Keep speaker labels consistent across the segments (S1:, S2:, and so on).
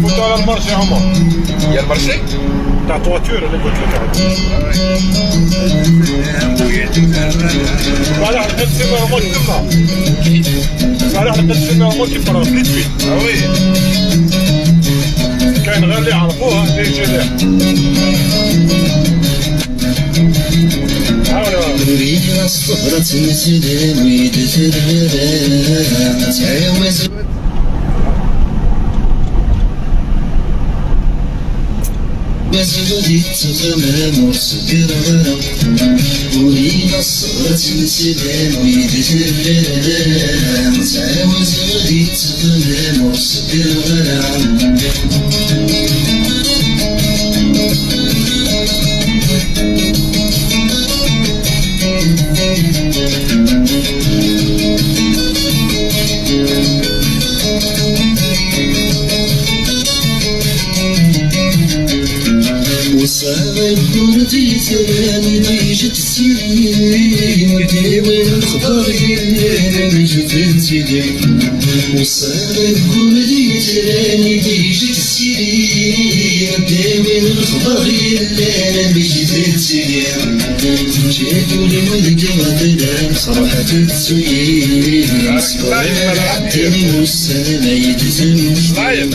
S1: فوتوا على ال marché عمر.
S2: يا ال marché
S1: تاع toiture اللي قلت لك عليه. صالح لقيت semi-remorque تما. صالح لقيت semi-remorque كيفرغ في les tuiles.
S2: Ah oui.
S1: كاين غير اللي يعرفوه اللي يجي ليه. عاونوا.
S2: live.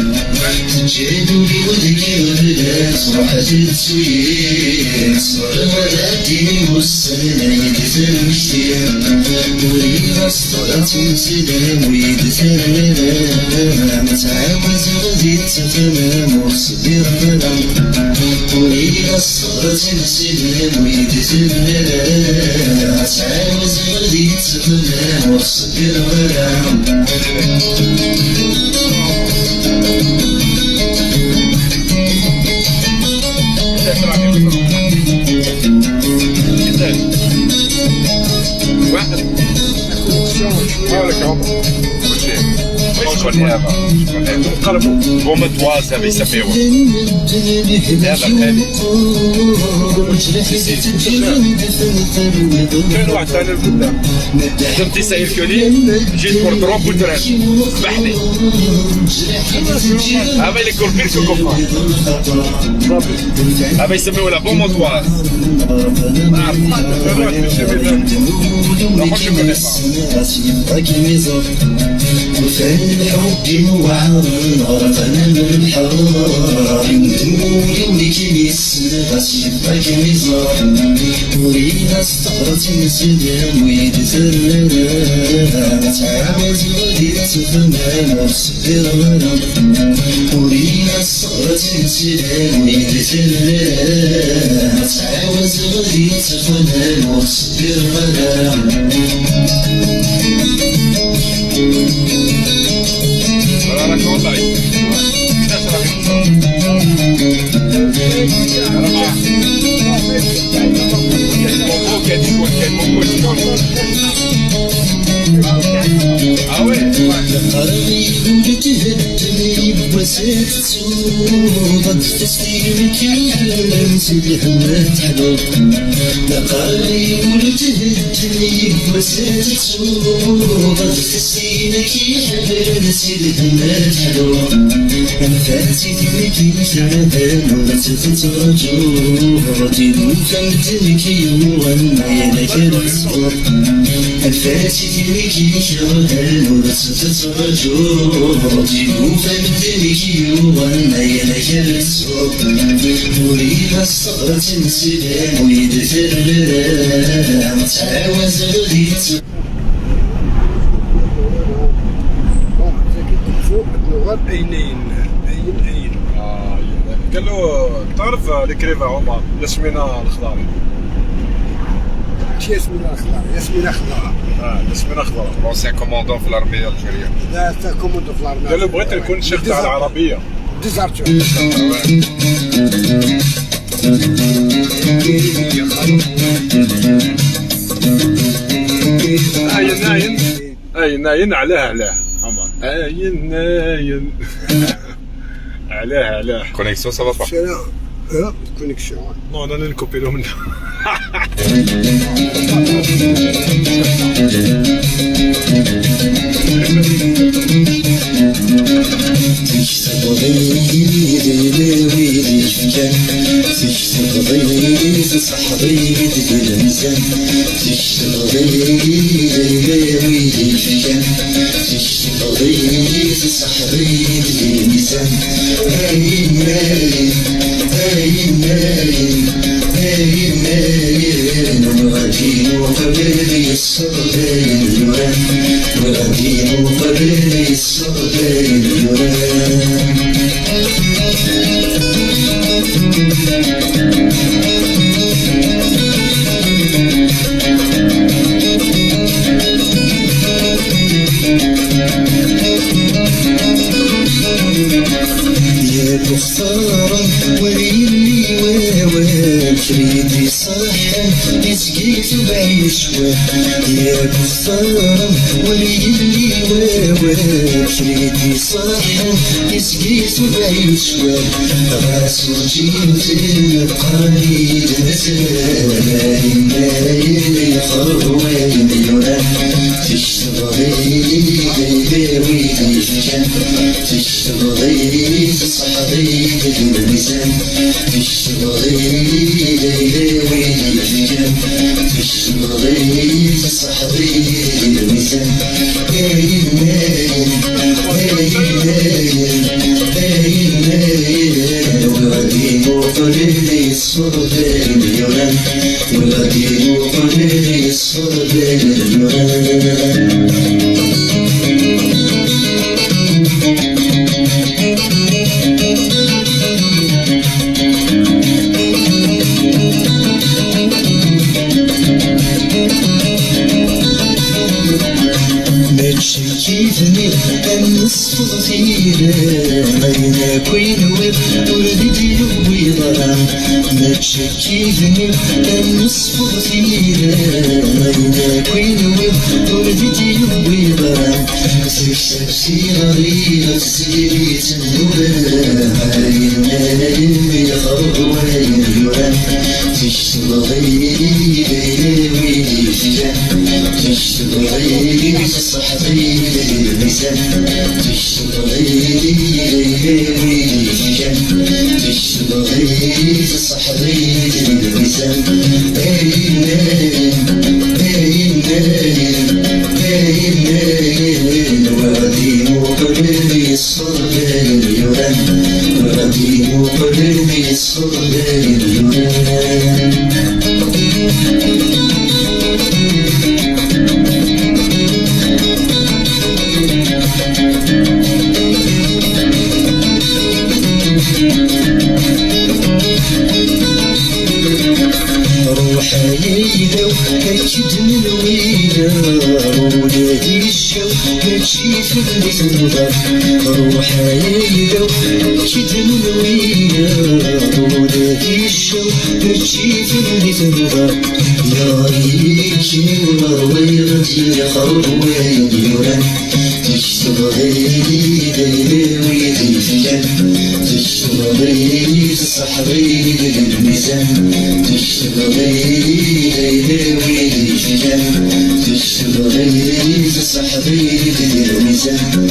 S2: واحد.
S1: هاولك عمر.
S2: شكون هذا؟ شكون هذا؟
S1: قلبوا.
S2: بومتواز هذا يسميوه. هذا خالي.
S1: كاين واحد ثاني القدام.
S2: خدمت سيركولي جيت pour drop وتران ذبحني. هذا اللي كور pire que كوفا. هذا يسميوه la Beaumontoise.
S1: كاين واحد في الشبيبة.
S2: Non, je connais pas. راك والله كيفاش راك؟ كاين مومو، كاين يكون كاين مومو. Ah oui.
S3: فوق عينين عين عين.
S1: قال له تعرف l'écrivain عمر ياسمينة الخضاري؟
S3: ياسمينة الخضراء، ياسمينة خضراء.
S1: ياسمينة خضراء.
S2: L'ancien commandant في l'armée algérienne.
S3: لا تا commandant في l'armée.
S1: قال له بغيت نكون شيخ تاع العربية.
S3: Déserteur.
S1: اين اين اين اين علاه علاه عمر اين اين علاه علاه.
S2: Connexion, ça va pas.
S3: Connexion.
S1: Non, انا نكوبي له منه.
S4: يا بخسارة ولي واوال شريتي صحة يسقيت بعيش. يا بخسارة ولي واوال شريتي صحة يسقيت بعيش. غاس وجيت القريد نزال ما يخرب وين يرى تشتغلي ويدي كان تشتغلي تصحري الميزان تشتغلي ويدي كان تشتغلي تصحري الميزان. وغادي الصربين يران وغادي مقرر الصربين يران. ما تشكيتني النصف ثيرا غينا كوين ويب وردي ويضرا. ما تشكيتني النصف ثيرا غينا كوين ويب وردي ويضرا. سيري غريبة سيري تنوبة يخرب وين يران تشتغلي ويدي تشتغلي تصحري الميزان تشتغلي ويدي تشتغلي تصحري الميزان. وغادي مقرر الصربين يران وغادي مقرر الصربين يران. روحي لو كتشد من ويلة ولادي الشو كتشي في اللي تنظر. روحي لو كتشد من ويلة ولادي الشو كتشي في اللي تنظر. يا ريتي ورويغتي يخرب وين يران تشتغلي ويدي كان تشتغلي تصحري الميزان تشتغلي ويدي كان تشتغلي تصحري الميزان.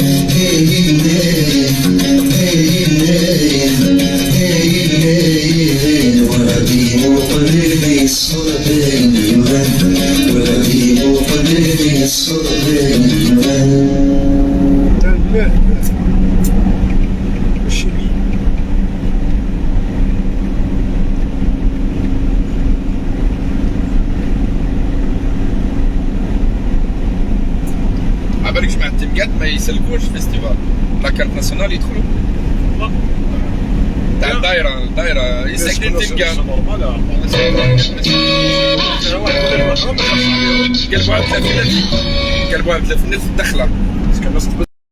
S4: وغادي مقرر الصربين يران وغادي مقرر الصربين يران.
S3: الشيبي
S2: عبالك جماعة تيمقاد ما يسلكوش festival la carte nationale يدخلوا تاع الدايرة الدايرة يسكنين تيمقاد
S1: normal.
S2: قلبوها ب 30,000 قلبوها ب 30,000 الدخلة.
S1: الناس.